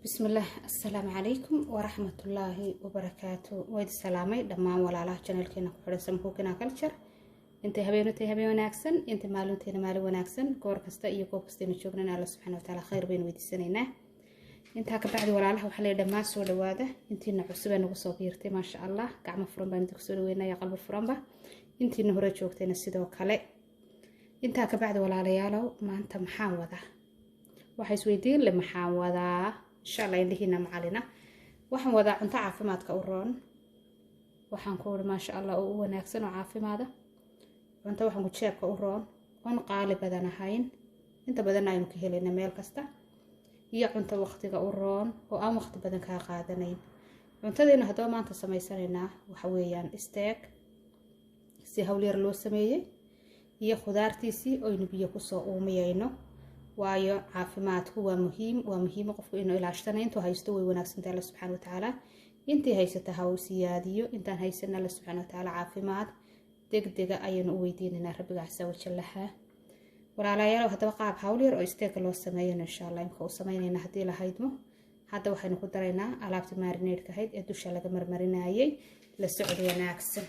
Bismillaah, assalaamu calaykum waraxmatullaahi wabarakaatu. Wayd salaamay dhammaan walaalaha channelkeena ku xidhan Samkuukina Culture. Intay habeenutay habeen wanaagsan, intay maalintayna maalin wanaagsan, goor kasta iyo goob kastaynu joognana Alla subxaana watacaala khayr baynu weydiisanaynaa. Intaa ka bacdi, walaalaha, waxaa leeyahay dhammaan soo dhawaada. Intiina cusub ee nagu soo biirtay, maasha Allah, gacmo furan baan idinku soo dhaweynaya, qalbi furanba. Intiina hore joogtayna sidoo kale. Intaa ka bacdi, walaalayaalow, maanta maxaan wadaa? Waxaa isweydiin le, maxaan wadaa? Insha Allah indhihiina macalina. Waxaan wadaa cunto caafimaadka u roon. Waxaan ku uri, maasha Allah, oo u wanaagsan oo caafimaada. Cunto waxaan ku jeebka u roon oon qaali badan ahayn, inta badanna aynu ka helayna meel kasta, iyo cunto waqtiga u roon oo aan waqti badan kaa qaadanayn. Cuntadeena haddaba maanta samaysanaynaa waxa weeyaan steak si hawlyar loo sameeyey iyo khudaartiisii oynu biyo kusoo uumiyeyno, waayo caafimaadku waa muhiim. Waa muhiim qofku inuu ilaashtana intuu haysto. Way wanaagsantahay. Alla subxaana watacaala intii haysata ha uu siyaadiyo, intaan haysana Alla subxaana watacaala caafimaad degdega ayaynu u weydiinaynaa rabbiga casa wajallaha. Walaalayaal, haddaba qaab hawl yar oo steaka loo sameeyano insha Allah imka uu sameynayna haddii lahaydmo. Hadda waxaynu ku daraynaa alaabtii marinadeka ahayd ee dusha laga marmarinayay. La socod wanaagsan.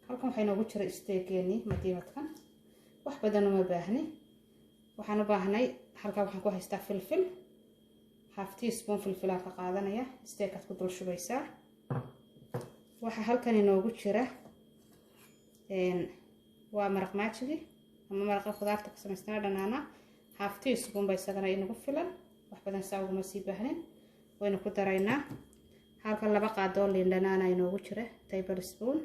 Halkan waxaa inoogu jira steakeenii madiimadkan. Wax badan uma baahni. Waxaan u baahnay, halkaa waxaan ku haystaa filfil, half teaspoon filfilaan ka qaadanaya, steakaad ku dul shubaysaa. Waxaa halkan inoogu jira waa maraq maajigi ama maraqa khudaarta ka samaysnaa dhanaana, half teaspoon ba isagana inagu filan. Wax badan saa uguma sii baahnin. Waynu ku daraynaa. Halkan 2 qaadoo liin dhanaana inoogu jira, table spoon,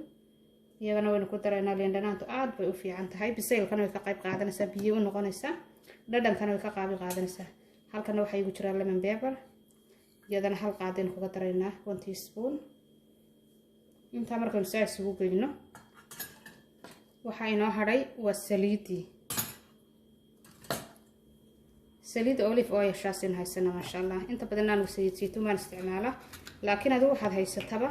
iyagana waynu ku daraynaa. Liin dhanaantu aada bay u fiican tahay, bisaylkana way ka qayb qaadanaysaa, biyo u noqonaysaa, dhadhankana way ka qaabi qaadanaysaa. Halkana waxaa igu jiraa lemon pepper, iyadana hal qaadaynu kaga daraynaa, 1 teaspoon. Intaa markaynu saa isugu geyno, waxaa inoo hadhay waa saliidii, saliid olive oil shaasaynu haysana, maasha Allah. Inta badan anigu saliid saytuun baan isticmaalaa, laakiin adigu waxaad haysataba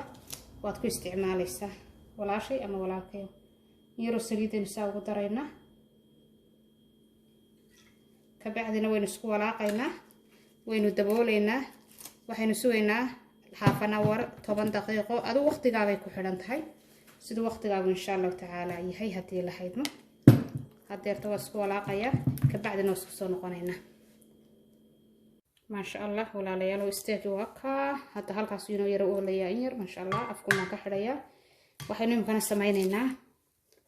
waad ku isticmaalaysaa, walaashay ama walaalkayo. Yaroo saliidaynu saa ugu daraynaa, kabacdina waynu isku walaaqaynaa, waynu dabooleynaa. Waxaynu sugaynaa half an hour, 10 daqiiqo, adigu waqtigaabay ku xidhan tahay, siduu waqtigaagu insha Allahu tacaala yahay haddii lahaydmo. Hadeerta waa isku walaaqayaa, kabacdina waa isku soo noqonaynaa. Maasha Allah, walaalayaal, steaki waa kaa. Hadda halkaas inoo yaro oolayaa in yar, maasha Allah. Afkumaan ka xidhayaa. Waxaynu imikana sameyneynaa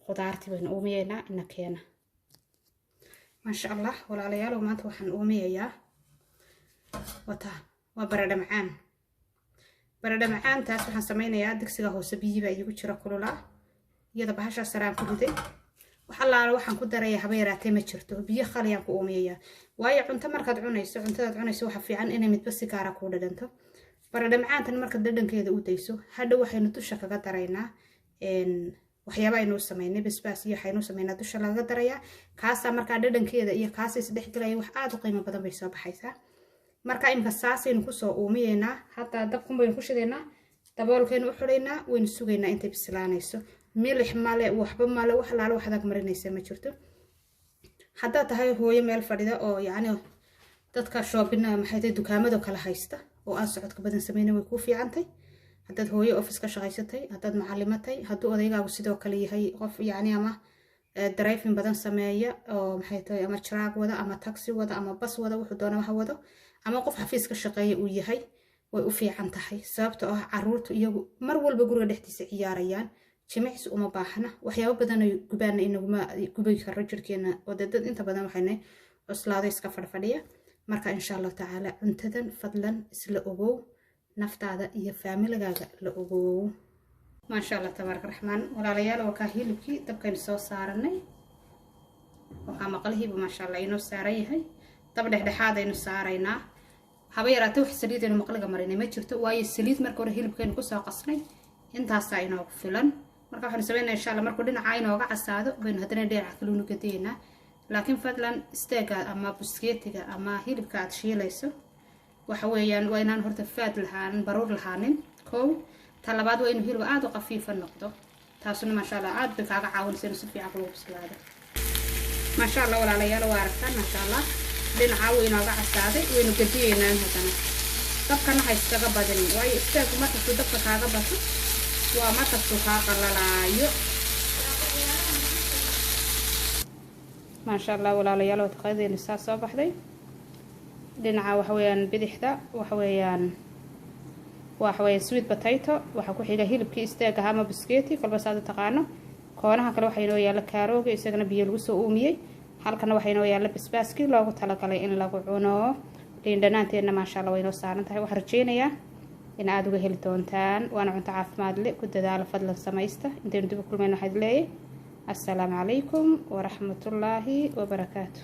khudaartii baynu uumiyeynaa. Ina keena. Maasha Allah, walaalayaal, maanta waxaan uumiyayaa wata waa baradho macaan. Baradho macaantaas waxaan sameynayaa, digsiga hoose biyii baa iigu jira kululaa, iyada bahashaa saraan ku riday. Wax allaala waxaan ku daraya haba yaraatee ma jirto. Biyo khaliyaan ku uumiyayaa, waayo cunto markaad cunayso, cuntadaad cunayso waxa fiican inay midba si gaara kuu dhadhanto. Baradho macaantan markaad dhadhankeeda u dayso, hadhow waxaynu dusha kaga daraynaa waxyaaba aynuu sameynay, basbaas iyo waxaynuu sameynaa dusha lagaga darayaa. Kaasaa markaa dhadhankeeda iyo kaasa isdhexgelaya, wax aada u qiimo badan bay soo baxaysaa. Marka imika saasaynu kusoo uumiyeynaa. Hadda dabkun baynu ku shidaynaa, daboolkaynu u xidhaynaa, waynu sugaynaa intay bislaanayso. Milix male, waxba male, wax laalo wax adag marinaysa ma jirto. Haddaad tahay hooyo meel fadhida oo yacni dadka shoppingna, maxay tahay, dukaamado kala haysta oo aan socodka badan sameynin, way kuu fiicantay. Haddaad hooyo office ka shaqaysatay, haddaad macalimatay, hadduu odaygaagu sidoo kale yahay qof yacni ama driving badan sameeya oo, maxay tahay, ama truck wada ama taxi wada ama bas wada, wuxuu doona waxa wado, ama qof xafiis ka shaqeeya uu yahay, way u fiican tahay, sababta oo ah caruurtu iyagu mar walba guriga dhexdiisa ciyaarayaan, jimicsi uma baahna, waxyaabo badan ay gubaana inaguma gubi karo jirkeena oo dee dad inta badan waxayna cuslaado iska fadhfadhiya. Marka insha Allahu tacaala cuntadan fadlan isla ogow, naftaada iyo faamiligaaga la ogow. Maasha Allah, tabaaraka raxmaan. Walaalayaal, waa kaa hilibkii dabkaynu soo saaranay, waxaa maqlihiiba, maasha Allah, inoo saaran yahay. Dab dhexdhexaadaynu saaraynaa. Haba yaraatee wax saliidaynu maqliga marinay ma jirto, waayo saliid marka hore hilibkaynu kusoo qasnay, intaasaa inoogu filan. Marka waxaynu sameynaa, insha Allah, markuu dhinaca inooga casaado baynu haddana dhinaca kale unu gadaynaa. Laakiin fadlan steakga ama buskeetiga ama hilibka aad shiilayso waxa weeyaan waa inaan horta fat lahaanin, baruur lahaanin, kow. Ta labaad waa inuu hilib aada u qafiifa noqdo. Taasuna, maasha Allah, aada bay kaaga caawinaysa inuu si fiican kugu bislaado. Maasha Allah, walaalayaal, waa aragtaan, maasha Allah. Dhinaca wuu inooga casaaday, waynu gediyeynaa haddana. Dabkana ha iskaga badinin, waayo isteegu markastuu dabka kaaga bato waa markastuu kaa qalalaayo. Maasha Allah walaalayaal, waa taqadeenu saa soo baxday. Dhinaca waxa weeyaan bidixda waxa weeyaan sweet potato, waxaa ku xiga hilibkii isteeg ahaa ama biskeeti, kolba saad u taqaano. Koonaha kale waxaa inoo yaalla kaarooga, isagana biyo lagu soo uumiyey. Halkana waxaa inoo yaalla basbaaskii loogu talagalay in lagu cuno. Liin dhanaanteenna maasha Allah way inoo saaran tahay. Waxaan rajeynayaa in aada uga heli doontaan, waana cunto caafimaad leh. Ku dadaalo fadlan, samaysta. Intaynu dib u kulmayno waxaad leeyahay assalaamu calaykum waraxmatullaahi wabarakaatu.